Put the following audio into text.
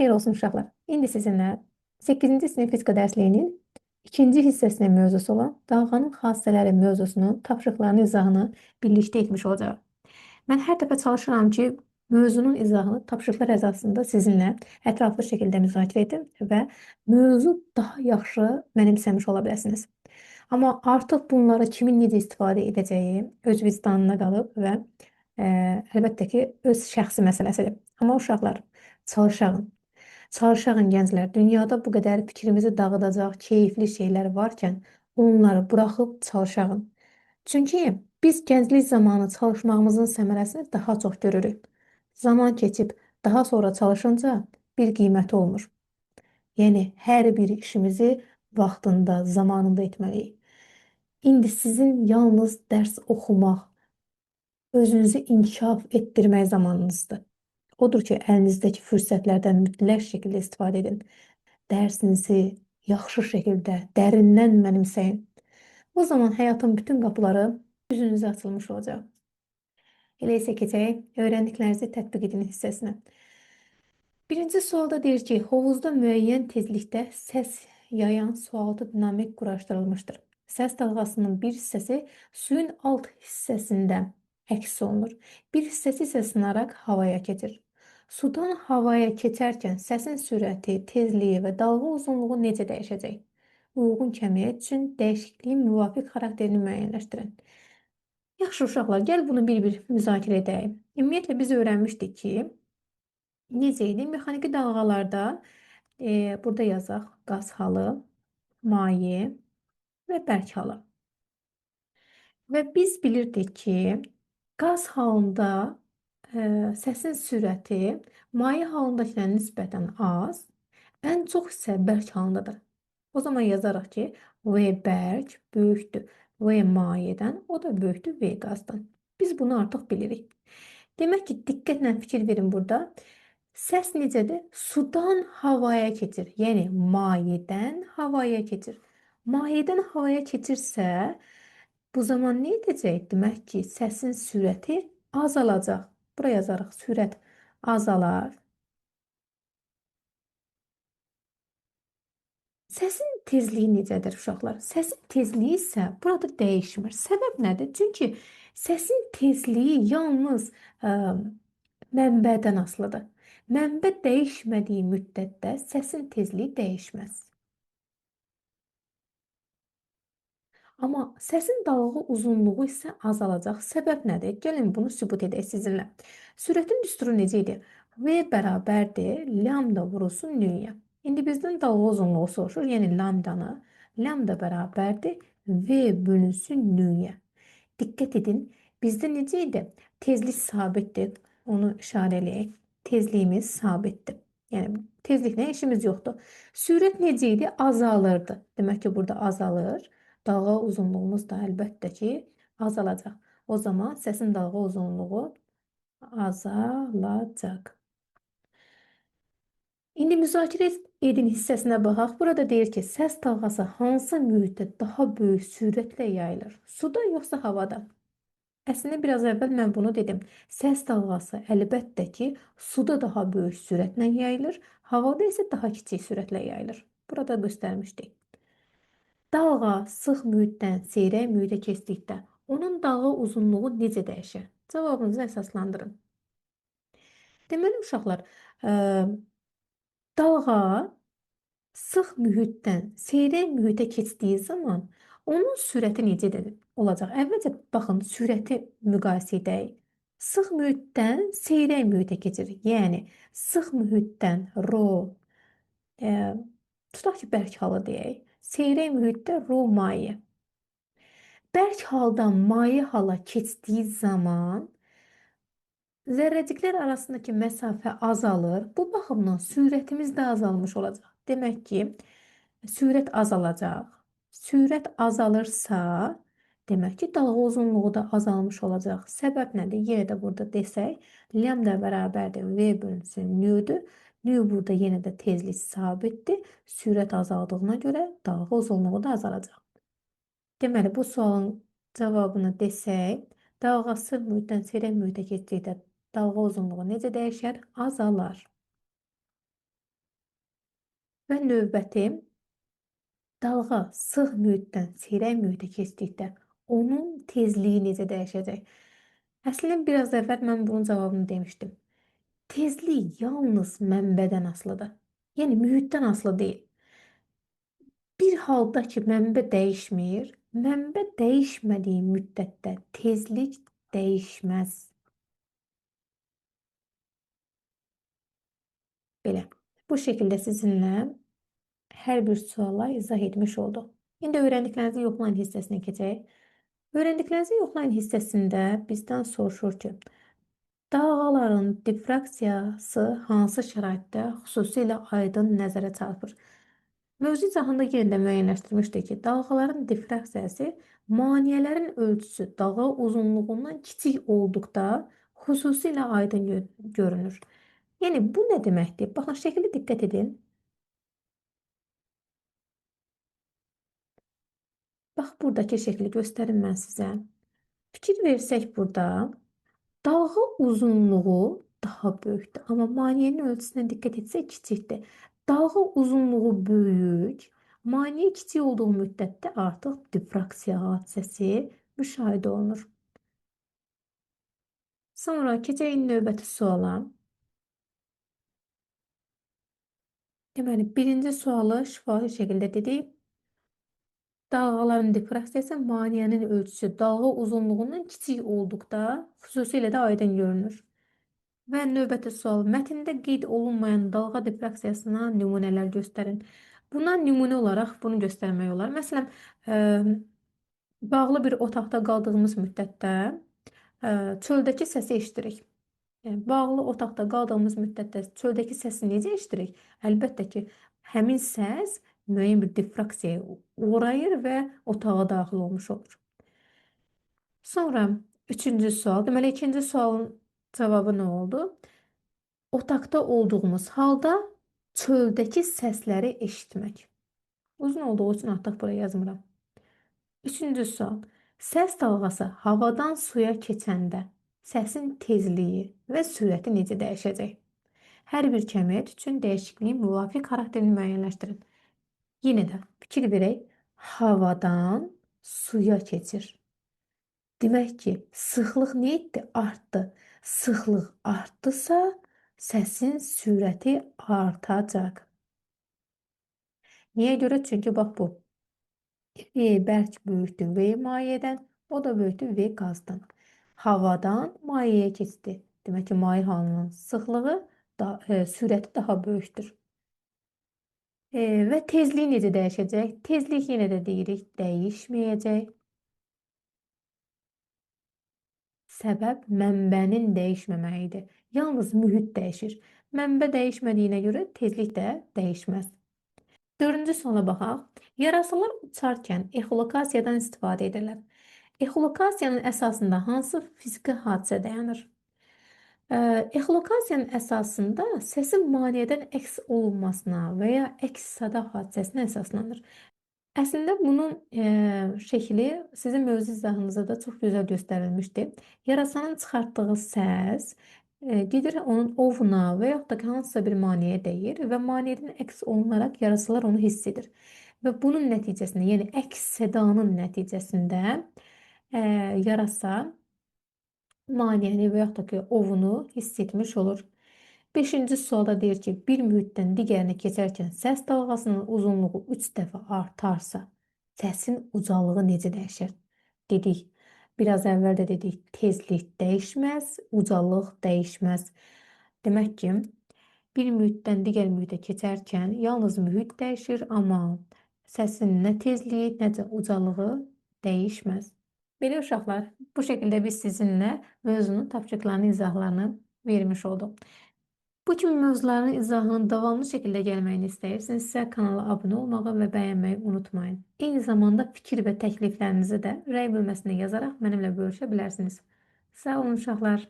Xeyir olsun uşaqlar. İndi sizinlə 8-ci sinif fizika dərsliyinin ikinci hissəsinin mövzusu olan dalğanın xassələri mövzusunun tapşırıqlarının izahını birlikdə etmiş olacağıq. Mən hər dəfə çalışıram ki, mövzunun izahını tapşırıqlar əsasında sizinlə ətraflı şəkildə müzakirə edim və mövzu daha yaxşı mənimsəmiş ola biləsiniz. Amma artıq bunları kimin necə istifadə edəcəyi öz vicdanına qalıb və əlbəttə ki, öz şəxsi məsələsidir. Amma uşaqlar, çalışağın. Çalışağın gənclər, dünyada bu qədər fikrimizi dağıdacaq keyifli şeylər varkən onları buraxıb çalışağın. Çünki biz gənclik zamanı çalışmağımızın səmərəsini daha çox görürük. Zaman keçib daha sonra çalışınca bir qiyməti olmur. Yəni hər bir işimizi vaxtında, zamanında etməliyik. İndi sizin yalnız dərs oxumaq, özünüzü inkişaf etdirmək zamanınızdır. Odur ki, əlinizdəki fürsətlərdən mütləq şəkildə istifadə edin. Dərsinizi yaxşı şəkildə, dərindən mənimsəyin. O zaman həyatın bütün qapıları üzünüzə açılmış olacaq. Elə isə keçək öyrəndiklərinizi tətbiq edin hissəsinə. Birinci sualda deyir ki, hovuzda müəyyən tezlikdə səs yayan sualtı dinamik quraşdırılmışdır. Səs dalğasının bir hissəsi suyun alt hissəsində əks olunur. Bir hissəsi isə sınaraq havaya keçir. Sudan havaya keçərkən səsin sürəti, tezliyi və dalğa uzunluğu necə dəyişəcək? Uyğun kəmiyyət üçün dəyişikliyin müvafiq xarakterini müəyyənləşdirin. Yaxşı uşaqlar, gəl bunu bir-bir müzakirə edək. Ümumiyyətlə biz öyrənmişdik ki, necə idi? Mexaniki dalğalarda burada yazaq qaz halı, maye və bərk halı. Və biz bilirdik ki, qaz halında səsin sürəti maye halındakına nisbətən az, ən çox isə bərk halındadır. O zaman yazarıq ki, V bərk böyükdür V mayedən, o da böyükdür V qazdan. Biz bunu artıq bilirik. Demək ki, diqqətlə fikir verin burada. Səs necədir? Sudan havaya keçir. Yəni mayedən havaya keçir. Mayedən havaya keçirsə, bu zaman nə edəcək? Demək ki, səsin sürəti azalacaq. Buraya yazarıq, sürət azalar. Səsin tezliyi necədir uşaqlar? Səsin tezliyi isə burada dəyişmir. Səbəb nədir? Çünki səsin tezliyi yalnız mənbədən asılıdır. Mənbə dəyişmədiyi müddətdə səsin tezliyi dəyişməz. Amma səsin dalğa uzunluğu isə azalacaq. Səbəb nədir? Gəlin bunu sübut edək sizinlə. Sürətin düsturu necə idi? V bərabərdir lambda vurulsun nüyə. İndi bizdən dalğa uzunluğu soruşur. Yəni lambdanı. Lambda bərabərdir V bölünsün nüyə. Diqqət edin. Bizdə necə idi? Tezlik sabitdir. Onu işarə eləyək. Tezliyimiz sabitdir. Yəni tezliklə işimiz yoxdur. Sürət necə idi? Azalırdı. Demək ki, burada azalır. Dalğa uzunluğumuz da əlbəttə ki, azalacaq. O zaman səsin dalğa uzunluğu azalacaq. İndi müzakirə edin hissəsinə baxaq. Burada deyir ki, səs dalğası hansı mühitdə daha böyük sürətlə yayılır? Suda yoxsa havada? Əslində biraz əvvəl mən bunu dedim. Səs dalğası əlbəttə ki, suda daha böyük sürətlə yayılır, havada isə daha kiçik sürətlə yayılır. Burada göstərmişdik. Dalğa sıx mühitdən seyrək mühitə keçdikdə onun dalğa uzunluğu necə dəyişir? Cavabınızı əsaslandırın. Deməli uşaqlar, dalğa sıx mühitdən seyrək mühitə keçdiyi zaman onun sürəti necə olacaq? Əvvəlcə baxın, sürəti müqayisə edək. Sıx mühitdən seyrək mühitə keçir. Yəni sıx mühitdən ro, tutaq ki, bərk halı deyək. Seyrək mühitdə ro maye. Bərk haldan maye hala keçdiyi zaman zərrəciklər arasındakı məsafə azalır. Bu baxımdan sürətimiz də azalmış olacaq. Demək ki, sürət azalacaq. Sürət azalırsa, demək ki, dalğa uzunluğu da azalmış olacaq. Səbəb nədir? Yenə də burada desək, lambda bərabərdir V bölünsün nüdür. Nü burada yenə də tezlik sabitdir. Sürət azaldığına görə dalğa uzunluğu da azalacaq. Deməli, bu sualın cavabını desək, dalğa sıx mühitdən seyrək mühitə keçdikdə dalğa uzunluğu necə dəyişər? Azalar. Və növbəti dalğa sıx mühitdən seyrək mühitə keçdikdə onun tezliyi necə dəyişəcək? Əslində biraz əvvəl mən bunun cavabını demişdim. Tezlik yalnız mənbədən asılıdır. Yəni mühitdən asılı deyil. Bir halda ki, mənbə dəyişmir, mənbə dəyişmədiyi müddətdə tezlik dəyişməz. Belə. Bu şəkildə sizinlə hər bir suala izah etmiş olduq. İndi öyrəndiklərinizi yoxlayın hissəsinə keçək. Öyrəndiklərinizi yoxlayın hissəsində bizdən soruşur ki, dalğaların difraksiyası hansı şəraitdə xüsusilə aydın nəzərə çarpır? Mövzu izahında yenə də müəyyənləşdirmişdik ki, dalğaların difraksiyası maneələrin ölçüsü dalğa uzunluğundan kiçik olduqda xüsusilə aydın görünür. Yəni bu nə deməkdir? Baxın, şəkildə diqqət edin. Bax, buradakı şəkli göstərim mən sizə. Fikir versək burada, dalğa uzunluğu daha böyükdür. Amma maneənin ölçüsünə diqqət etsək kiçikdir. Dalğa uzunluğu böyük, maneə kiçik olduğu müddətdə artıq difraksiya hadisəsi müşahidə olunur. Sonra keçək növbəti suala. Deməli, birinci sualı şifahi şəkildə dedik. Dalğaların difraksiyası maneənin ölçüsü dalğa uzunluğundan kiçik olduqda xüsusilə də aydın görünür. Və növbəti sual, mətndə qeyd olunmayan dalğa difraksiyasına nümunələr göstərin. Buna nümunə olaraq bunu göstərmək olar. Məsələn, bağlı bir otaqda qaldığımız müddətdə çöldəki səsi eşidirik. Yəni, bağlı otaqda qaldığımız müddətdə çöldəki səsi necə eşidirik? Əlbəttə ki, həmin səs müəyyən bir difraksiyaya uğrayır və otağa daxil olmuş olur. Sonra üçüncü sual. Deməli, ikinci sualın cavabı nə oldu? Otaqda olduğumuz halda çöldəki səsləri eşitmək. Uzun olduğu üçün artıq buraya yazmıram. Üçüncü sual. Səs dalğası havadan suya keçəndə səsin tezliyi və sürəti necə dəyişəcək? Hər bir kəmiyyət üçün dəyişikliyin müvafiq xarakterini müəyyənləşdirin. Yenə də fikir verək, havadan suya keçir. Demək ki, sıxlıq nə etdi? Artdı. Sıxlıq artdısa, səsin sürəti artacaq. Niyə görə? Çünki bax bu. V bərk böyükdür V mayədən, o da böyükdür V qazdan. Havadan mayəyə keçdi. Demək ki, maye halının sıxlığı, sürəti daha böyükdür. Və tezlik necə dəyişəcək? Tezlik yenə də deyirik, dəyişməyəcək. Səbəb mənbənin dəyişməməyidir. Yalnız mühit dəyişir. Mənbə dəyişmədiyinə görə tezlik də dəyişməz. Dördüncü suala baxaq. Yarasalar uçarkən exolokasiyadan istifadə edirlər. Exolokasiyanın əsasında hansı fiziki hadisə dayanır? Exolokasiyanın əsasında səsin maneədən əks olunmasına və ya əks sada hadisəsinə əsaslanır. Əslində bunun şəkli sizin mövzu izahınızda da çox gözəl göstərilmişdi. Yarasanın çıxartdığı səs gedir onun ovuna və yaxud da hansısa bir maneəyə dəyir və maneədən əks olunaraq yarasalar onu hiss edir. Və bunun nəticəsində, yəni əks sədanın nəticəsində yarasa maneəni və yaxud da ki, ovunu hiss etmiş olur. Beşinci sualda deyir ki, bir mühitdən digərinə keçərkən səs dalğasının uzunluğu 3 dəfə artarsa, səsin ucalığı necə dəyişir? Dedik, biraz əvvəl də dedik, tezlik dəyişməz, ucalıq dəyişməz. Demək ki, bir mühitdən digər mühitə keçərkən yalnız mühit dəyişir, amma səsin nə tezliyi, nə də ucalığı dəyişməz. Belə uşaqlar, bu şəkildə biz sizinlə mövzunun tapşırıqlarının izahlarını vermiş olduq. Bu kimi mövzuların izahının davamlı şəkildə gəlməyini istəyirsinizsə, kanala abunə olmağı və bəyənməyi unutmayın. Eyni zamanda fikir və təkliflərinizi də rəy bölməsinə yazaraq mənimlə bölüşə bilərsiniz. Sağ olun uşaqlar.